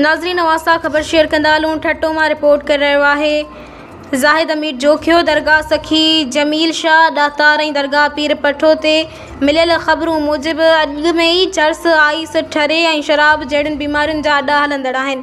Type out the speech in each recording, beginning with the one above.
ناظرين اوهان سان خبر شيئر ڪندا هلون ٺٽو مان رپورٽ ڪري رهيو آهي زاهد امير جوکيو درگاهه سخي جميل شاهه ڏاتار ۽ درگاهه پير پٺو تي مليل خبرون موجب اڳ ۾ ئي چرس آئيس ٺري ۽ شراب جهڙين بيمارين جا اڏا هلندڙ آهن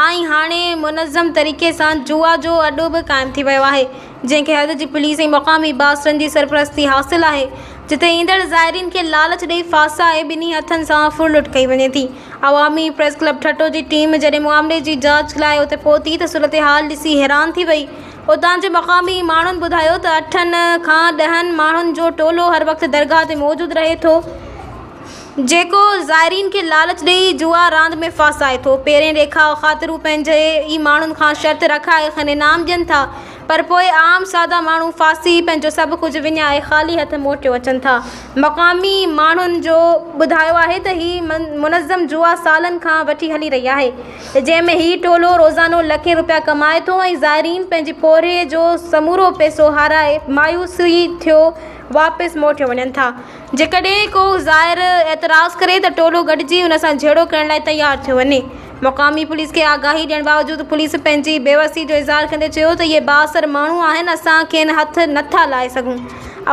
۽ هاڻي منظم طريقي سان جوا جو اڏو به قائم ٿي ويو آهي جنهن کي حد جي پوليس ۽ مقامي بااثرن جي سرپرستي حاصل آهي، جتي ايندڙ زائرين کي لالچ ڏئي ڦاسائي ٻنهي هٿن سان ڦرلٽ ڪئي وڃي ٿي. عوامي پريس ڪلب ٺٽو جي ٽيم جڏهن معاملي جي جاچ لاء اتي پهتي ته صورتحال ڏسي حيران ٿي وئي. اتان جي مقامي ماڻهن ٻڌايو ته اٺن کان ڏهن ماڻهن جو ٽولو هر وقت درگاهه تي موجود رهي ٿو، جيڪو زائرين کي لالچ ڏئي جوا راند ۾ ڦاسائي ٿو. پهرين ڏيکاء خاطر هو پنهنجي ئي ماڻهن کان شرط رکائي کين انعام ڏين ٿا، پر پوء عام سادا ماڻهو ڦاسي پنهنجو سڀ ڪجهه وڃائي خالي هٿ موٽيو اچن ٿا. مقامي ماڻهن جو ٻڌايو آهي ته هي منظم جوا سالن کان وٺي هلي رهي آهي، جنهن ۾ هي ٽولو روزانو لکين روپيا ڪمائي ٿو ۽ زائرين پنهنجي پورهيي جو سمورو پئسو هارائي مايوسي ٿيو واپس موٽيو وڃن ٿا. جيڪڏهن ڪو زائر اعتراض ڪري ته ٽولو گڏجي ان سان جهيڙو ڪرڻ لاء تيار ٿيو وڃي. مقامي پوليس کي آگاهي ڏيڻ باوجود پوليس پنهنجي بيوسي جو اظهار ڪندي چيو ته اهي بااثر ماڻهو آهن اسان کين هٿ نٿا لائي سگهون.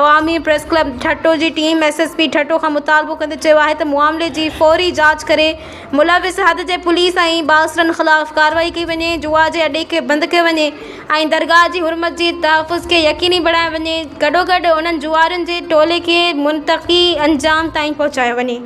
عوامي پريس ڪلب ٺٽو جي team S S P Thatta کان مطالبو ڪندي چيو آهي ته معاملي جي فوري جاچ ڪري ملوث حد جي پوليس ۽ بااثرن خلاف ڪارروائي ڪئي وڃي، جوا جي اڏي کي بند ڪيو وڃي ۽ درگاهه جي حرمت جي تحفظ کي يقيني بڻايو وڃي، گڏوگڏ انهن جوارين جي ٽولي کي منطقي انجام تائين پهچايو وڃي.